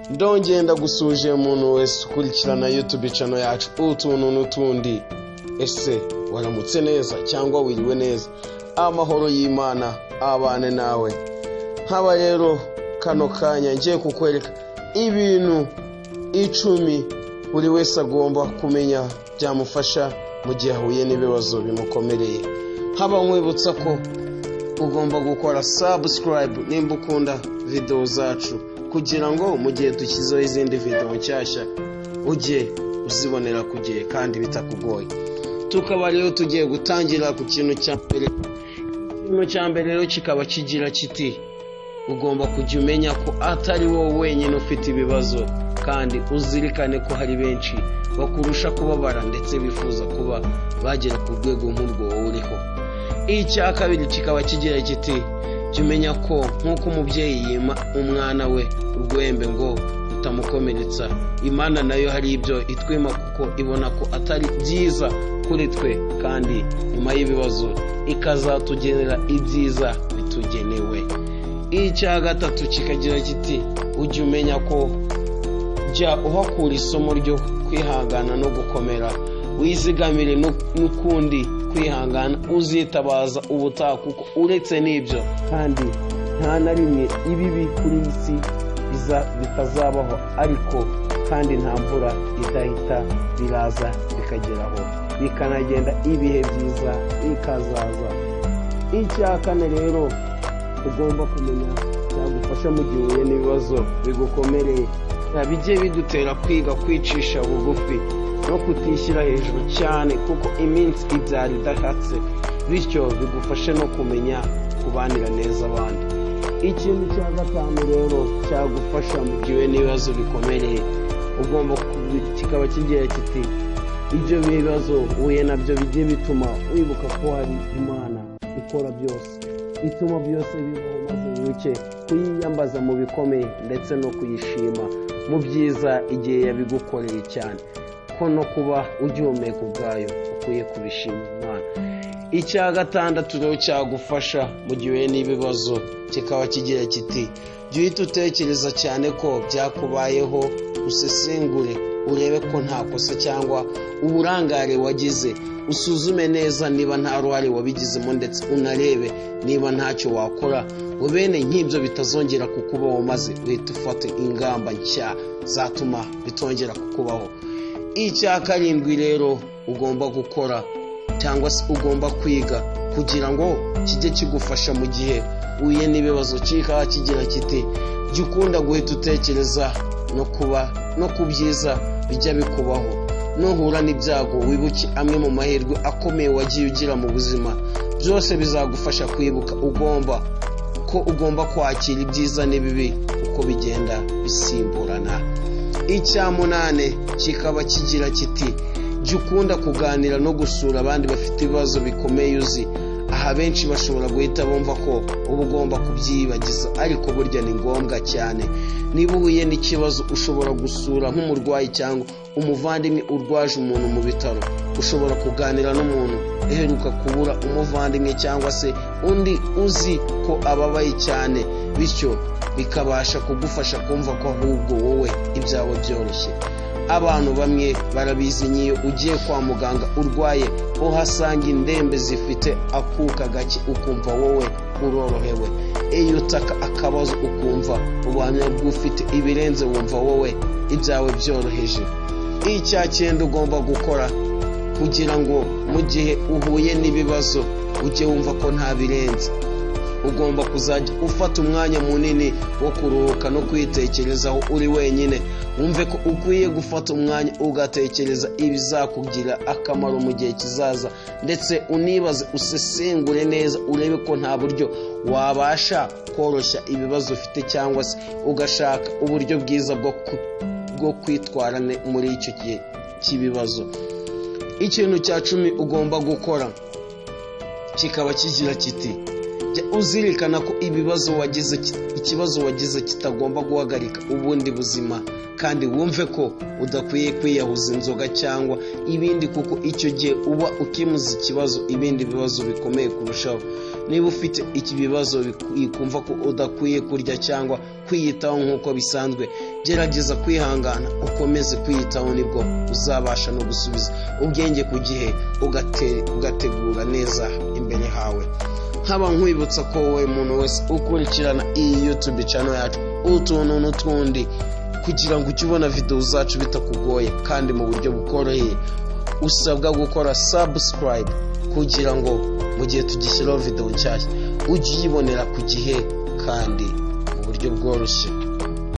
Ndongeye ndagusuje umuntu wese ukurikirana YouTube channel yacu Utuntu n'Utundi. Ese waramutse neza cyangwa wiriwe neza? Amahoro y'Imana abane nawe. Nkaba rero kano kanya ngiye kukwereka ibintu 10 buri wese agomba kumenya byamufasha mu gihe ahuye n'ibibazo bimukomereye. Haba nkwibutsa ko ugomba gukora subscribe nimba ukunda video zacu, kugira ngo mu gihe dushyizeho izindi video nshyashya ujye uzibonera ku gihe kandi bitakugoye. Tukaba rero tugiye gutangira ku kintu cya mbere. Ikintu cya mbere rero kikaba kigira kiti: ugomba kujya umenya ko atari wowe wenyine ufite ibibazo, kandi uzirikane ko hari benshi bakurusha kubabara ndetse bifuza kuba bagera ku rwego nk'urwo wowe uriho. Icya kabiri kikaba kigira kiti: jya umenya ko nk'uko umubyeyi yima umwana we urwembe ngo utamukomeretsa, Imana nayo hari ibyo itwima kuko ibona ko atari byiza kuri twe, kandi nyuma y'ibibazo ikazatugenera ibyiza bitugenewe. Icya gatatu kikagira kiti: ujye umenya ko jya uhakura isomo ryo kwihangana no gukomera, wizigamire n'ukundi kwihangana uzitabaza ubutaha, kuko uretse n'ibyo kandi nta na rimwe ibibi kuri iyi si bitazabaho, ariko kandi nta mvura idahita, biraza bikageraho bikanagenda, ibihe byiza bikazaza. Icya kane rero ugomba kumenya cyagufasha mu gihe uhuye n'ibibazo bigukomereye, bijye bidutera kwiga kwicisha bugufi no kutishyira hejuru cyane, kuko iminsi ibyara idahatse, bityo bigufashe no kumenya kubanira neza abandi. Ikintu cya gatanu rero cyagufasha mu gihe uhuye n'ibibazo bikomereye, ugomba kikaba kigira kiti: ibyo bibazo uhuye nabyo bijye bituma wibuka ko hari Imana ikora byose, ituma byose bibaho, maze wibuke kuyiyambaza mu bikomeye ndetse no kuyishima mu byiza igihe yabigukoreye cyane, ko no kuba ugihumeka ubwayo ukwiye kubishima Imana. Icya gatandatu rero cyagufasha mu gihe uhuye n'ibibazo kikaba kigira kiti: jya uhita utekereza cyane ko byakubayeho, usesengure urebe ko nta kosa cyangwa uburangare wagize, usuzume neza niba nta ruhare wabigizemo, ndetse unarebe niba ntacyo wakora ngo bene nk'ibyo bitazongera kukubaho, maze uhite ufate ingamba nshya zatuma bitongera kukubaho. Icya karindwi rero ugomba gukora cyangwa se ugomba kwiga kugira ngo kijye kigufasha mu gihe uhuye n'ibibazo kikaba kigira kiti: jya ukunda guhita utekereza no kuba no ku byiza bijya bikubaho, nuhura n'ibyago wibuke amwe mu mahirwe akomeye wagiye ugira mu buzima. Byose bizagufasha kwibuka ugomba kwakira ibyiza n'ibibi uko bigenda bisimburana. Icya munane kikaba kigira kiti: jya ukunda kuganira no gusura abandi bafite ibibazo bikomeye uzi. Aha benshi bashobora guhita bumva ko uba ugomba kubyibagiza, ariko burya ni ngombwa cyane. Niba uhuye n'ikibazo ushobora gusura nk'umurwayi cyangwa umuvandimwe urwaje umuntu mu bitaro, ushobora kuganira n'umuntu uheruka kubura umuvandimwe cyangwa se undi uzi ko ababaye cyane, bityo bikabasha kugufasha kumva ko ahubwo wowe ibyawe byoroshye. Abantu bamwe barabizi, nk'iyo ugiye kwa muganga urwaye uhasanga indembe zifite akuka gake, ukumva wowe urorohewe. Iyo utaka akabazo ukumva ubuhamya bw'ufite ibirenze, wumva wowe ibyawe byoroheje. Icya cyenda ugomba gukora kugira ngo mu gihe uhuye n'ibibazo ujye wumva ko nta birenze, ugomba kuzajya ufata umwanya munini wo kuruhuka no kwitekerezaho uri wenyine. Wumve ko ukwiye gufata umwanya ugatekereza ibizakugira akamaro mu gihe kizaza, ndetse unibaze, usesengure neza, urebe ko nta buryo wabasha koroshya ibibazo ufite, cyangwa se ugashaka uburyo bwiza bwo kwitwara muri icyo gihe cy'ibibazo. Ikintu cya 10 ugomba gukora kikaba kigira kiti: jya uzirikana ko ikibazo wagize kitagomba guhagarika ubundi buzima, kandi wumve ko udakwiye kwiyahuza inzoga cyangwa ibindi, kuko icyo gihe uba ukemuza ikibazo ibindi bibazo bikomeye kurushaho. Niba ufite iki bibazo wikumva ko udakwiye kurya cyangwa kwiyitaho nk'uko bisanzwe, Gerageza kwihangana, ukomeze kwiyitaho, nibwo uzabasha no gusubiza ubwenge ku gihe, ugategura neza imbere hawe. Nkaba nkwibutsa ko wowe muntu wese ukurikirana iyi YouTube channel yacu Utuntu n'Utundi, kugira ngo ujye ubona videwo zacu bitakugoye kandi mu buryo bukoroheye, usabwa gukora subscribe kugira ngo mu gihe tugishyiraho videwo nshyashya ujye uyibonera ku gihe kandi mu buryo bworoshye.